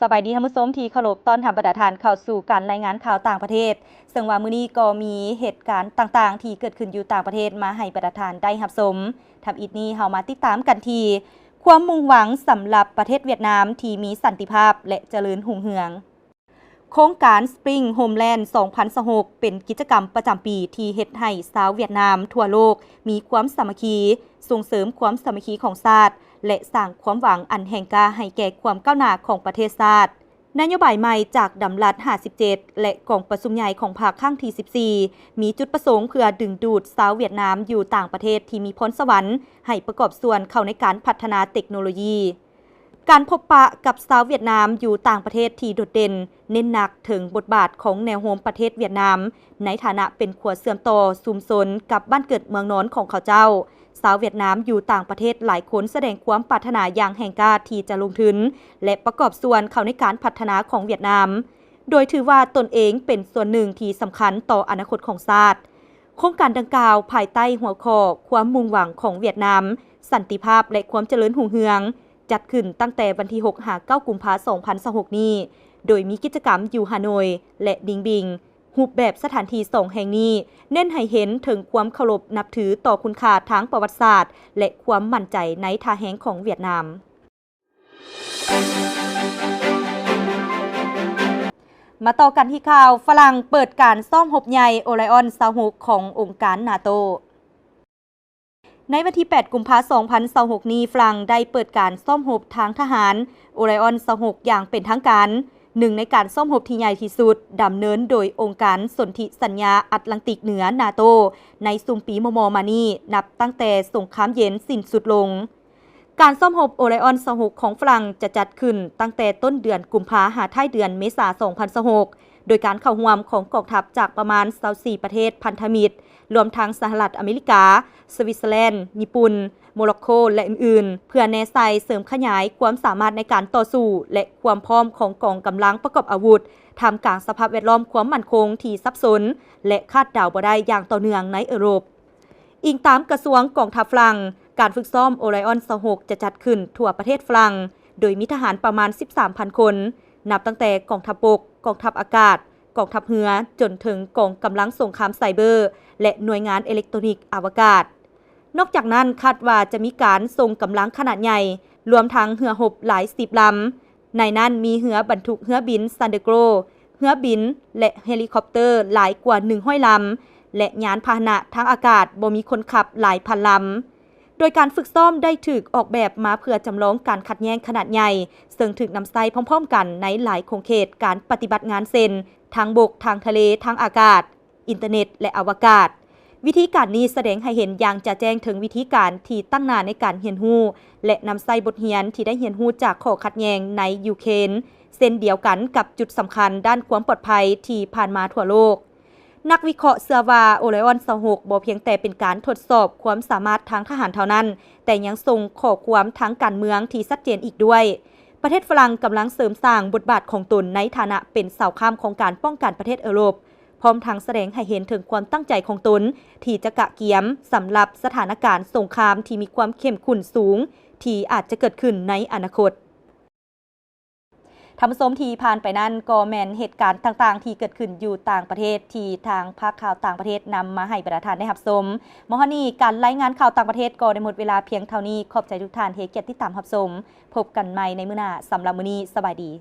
ສະບາຍດີທ່ານຜູ້ຊົມທີ່ເຄົາລົບ, ຕ້ອນຮັບບັນດາທ່ານເຂົ້າສູ່ການລາຍງານຂ່າວຕ່າງປະເທດ. ເຊິ່ງວ່າມື້ນີ້ກໍມີເຫດການຕ່າງໆທີ່ເກີດຂຶ້ນຢູ່ຕ່າງປະເທດມາໃຫ້ບັນດາທ່ານໄດ້ຮັບຊົມ. ທຳອິດນີ້ເຮົາມາຕິດຕາມກັນທີ່ຄວາມມຸ່ງຫວັງສຳລັບປະເທດຫວຽດນາມທີ່ມີສັນຕິພາບ ແລະ ຈະເລີນຮຸ່ງເຮືອງ. ໂຄງການ Spring Homeland ສອງພັນຊາວຫົກ ເປັນກິດຈະກຳປະຈຳປີທີ່ເຮັດໃຫ້ຊາວຫວຽດນາມທົ່ວໂລກມີຄວາມສາມັກຄີ, ສົ່ງເສີມຄວາມສາມັກຄີຂອງຊາດ ແລະ ສ້າງຄວາມຫວັງອັນແຮງກ້າໃຫ້ແກ່ຄວາມກ້າວໜ້າຂອງປະເທດຊາດ. ນະໂຍບາຍໃໝ່ຈາກດຳລັດຫ້າສິບເຈັດ ແລະ ກອງປະຊຸມໃຫຍ່ຂອງພັກຄັ້ງທີສິບສີ່ ມີຈຸດປະສົງເພື່ອດຶງດູດຊາວຫວຽດນາມຢູ່ຕ່າງປະເທດທີ່ມີພອນສະຫວັນໃຫ້ປະກອບສ່ວນເຂົ້າໃນການພັດທະນາເຕັກໂນໂລຢີ. ການພົບປະກັບຊາວຫວຽດນາມຢູ່ຕ່າງປະເທດທີ່ໂດດເດັ່ນ ເນັ້ນໜັກເຖິງບົດບາດຂອງແນວໂຮມປະເທດຫວຽດນາມ ໃນຖານະເປັນຂົວເຊື່ອມຕໍ່ຊຸມຊົນກັບບ້ານເກີດເມືອງນອນຂອງເຂົາເຈົ້າ. ຊາວຫວຽດນາມຢູ່ຕ່າງປະເທດຫຼາຍຄົນສະແດງຄວາມປາດຖະໜາຢ່າງແຮງກ້າທີ່ຈະລົງທຶນ ແລະ ປະກອບສ່ວນເຂົ້າໃນການພັດທະນາຂອງຫວຽດນາມ, ໂດຍຖືວ່າຕົນເອງເປັນສ່ວນໜຶ່ງທີ່ສຳຄັນຕໍ່ອະນາຄົດຂອງຊາດ. ໂຄງການດັ່ງກ່າວພາຍໃຕ້ຫົວຂໍ້ຄວາມມຸ່ງຫວັງຂອງຫວຽດນາມ, ສັນຕິພາບ ແລະ ຄວາມຈະເລີນຮຸ່ງເຮືອງ ຈັດຂຶ້ນຕັ້ງແຕ່ວັນທີຫົກຫາເກົ້າກຸມພາສອງພັນຊາວຫົກນີ້, ໂດຍມີກິດຈະກຳຢູ່ຮ່າໂນ້ຍ ແລະ ດິງບິງ. ຮູບແບບສະຖານທີ່ສອງແຫ່ງນີ້ເນັ້ນໃຫ້ເຫັນເຖິງຄວາມເຄົາລົບນັບຖືຕໍ່ຄຸນຄ່າທາງປະຫວັດສາດ ແລະ ຄວາມໝັ້ນໃຈໃນທ່າແຮງຂອງຫວຽດນາມ. ມາຕໍ່ກັນທີ່ຂ່າວ, ຝຣັ່ງເປີດການຊ້ອມຮົບໃຫຍ່ໂອໄລອອນຊາວຫົກຂອງອົງການນາໂຕ. ໃນວັນທີແປດກຸມພາສອງພັນຊາວຫົກນີ້, ຝຣັ່ງໄດ້ເປີດການຊ້ອມຮົບທາງທະຫານໂອໄລອອນຊາວຫົກຢ່າງເປັນທາງການ, ໜຶ່ງໃນການຊ້ອມຮົບທີ່ໃຫຍ່ທີ່ສຸດ ດຳເນີນໂດຍອົງການສົນທິສັນຍາອັດລັນຕິກເໜືອ ນາໂຕ ໃນຊຸມປີມໍ່ໆມານີ້, ນັບຕັ້ງແຕ່ສົງຄາມເຢັນສິ້ນສຸດລົງ. ການຊ້ອມຮົບໂອໄລອອນຊາວຫົກຂອງຝຣັ່ງຈະຈັດຂຶ້ນຕັ້ງແຕ່ຕົ້ນເດືອນກຸມພາຫາທ້າຍເດືອນເມສາສອງພັນຊາວຫົກ ໂດຍການເຂົ້າຮ່ວມຂອງກອງທັບຈາກປະມານຊາວສີ່ປະເທດພັນທະມິດ, ລວມທັງສະຫະລັດອາເມລິກາ, ສະວິດເຊີແລນ, ຍີ່ປຸ່ນ, ໂມຣັອກໂກ ແລະ ອື່ນໆ, ເພື່ອແນໃສ່ເສີມຂະຫຍາຍຄວາມສາມາດໃນການຕໍ່ສູ້ ແລະ ຄວາມພ້ອມຂອງກອງກຳລັງປະກອບອາວຸດ, ທ່າມກາງສະພາບແວດລ້ອມຄວາມໝັ້ນຄົງທີ່ສັບສົນ ແລະ ຄາດເດົາບໍ່ໄດ້ຢ່າງຕໍ່ເນື່ອງໃນເອີຣົບ. ອີງຕາມກະຊວງກອງທັບຝຣັ່ງ, ການຝຶກຊ້ອມໂອໄລອອນຊາວຫົກຈະຈັດຂຶ້ນທົ່ວປະເທດຝຣັ່ງ, ໂດຍມີທະຫານປະມານສິບສາມພັນຄົນ, ນັບຕັ້ງແຕ່ກອງທັບບົກ, ກອງທັບອາກາດ, ກອງທັບເຮືອ, ຈົນເຖິງກອງກຳລັງສົງຄາມໄຊເບີ ແລະ ໜ່ວຍງານເອເລັກໂຕຣນິກອະວະກາດ. ນອກຈາກນັ້ນ, ຄາດວ່າຈະມີການສົ່ງກຳລັງຂະໜາດໃຫຍ່, ລວມທັງເຮືອຮົບຫຼາຍສິບລຳ, ໃນນັ້ນມີເຮືອບັນທຸກເຮືອບິນ Thundercrow, ເຮືອບິນ ແລະ ເຮລິຄອບເຕີຫຼາຍກວ່າໜຶ່ງຮ້ອຍລຳ ແລະ ຍານພາຫະນະທາງອາກາດບໍ່ມີຄົນຂັບຫຼາຍພັນລຳ. ໂດຍການຝຶກຊ້ອມໄດ້ຖືກອອກແບບມາເພື່ອຈຳລອງການຂັດແຍ່ງຂະໜາດໃຫຍ່, ເຊິ່ງຖືກນຳໃຊ້ພ້ອມໆກັນໃນຫຼາຍຂົງເຂດການປະຕິບັດງານ ເຊັ່ນ ທາງບົກ, ທາງທະເລ, ທາງອາກາດ, ອິນເຕີເນັດ ແລະ ອະວະກາດ. ວິທີການນີ້ສະແດງໃຫ້ເຫັນຢ່າງຈະແຈ້ງເຖິງວິທີການທີ່ຕັ້ງໜ້າໃນການຮຽນຮູ້ ແລະ ນຳໃຊ້ບົດຮຽນທີ່ໄດ້ຮຽນຮູ້ຈາກຂໍ້ຂັດແຍ່ງໃນຢູເຄຣນ, ເຊັ່ນດຽວກັນກັບຈຸດສຳຄັນດ້ານຄວາມປອດໄພທີ່ຜ່ານມາທົ່ວໂລກ. ນັກວິເຄາະເຊື່ອວ່າ ໂອໄລອອນຊາວຫົກບໍ່ພຽງແຕ່ເປັນການທົດສອບຄວາມສາມາດທາງທະຫານເທົ່ານັ້ນ, ແຕ່ຍັງສົ່ງຂໍ້ຄວາມທາງການເມືອງທີ່ຊັດເຈນອີກດ້ວຍ. ປະເທດຝຣັ່ງກຳລັງເສີມສ້າງບົດບາດຂອງຕົນໃນຖານະເປັນເສົາຄ້ຳຂອງການປ້ອງກັນປະເທດເອີຣົບ, ພ້ອມທັງສະແດງໃຫ້ເຫັນເຖິງຄວາມຕັ້ງໃຈຂອງຕົນທີ່ຈະກະກຽມສຳລັບສະຖານະການສົງຄາມທີ່ມີຄວາມເຂັ້ມຂຸ້ນສູງທີ່ອາດຈະເກີດຂຶ້ນໃນອະນາຄົດ. ທ່ານຜູ້ຊົມທີ່ຜ່ານໄປນັ້ນກໍແມ່ນເຫດການຕ່າງໆທີ່ເກີດຂຶ້ນຢູ່ຕ່າງປະເທດ ທີ່ທາງພາກຂ່າວຕ່າງປະເທດນຳມາໃຫ້ບັນດາທ່ານໄດ້ຮັບຊົມ. ມາຮອດນີ້ ການລາຍງານຂ່າວຕ່າງປະເທດກໍໄດ້ໝົດເວລາພຽງເທົ່ານີ້. ຂອບໃຈທຸກທ່ານທີ່ໃຫ້ກຽດຕິດຕາມຮັບຊົມ. ພົບກັນໃໝ່ໃນມື້ໜ້າ. ສຳລັບມື້ນີ້ ສະບາຍດີ.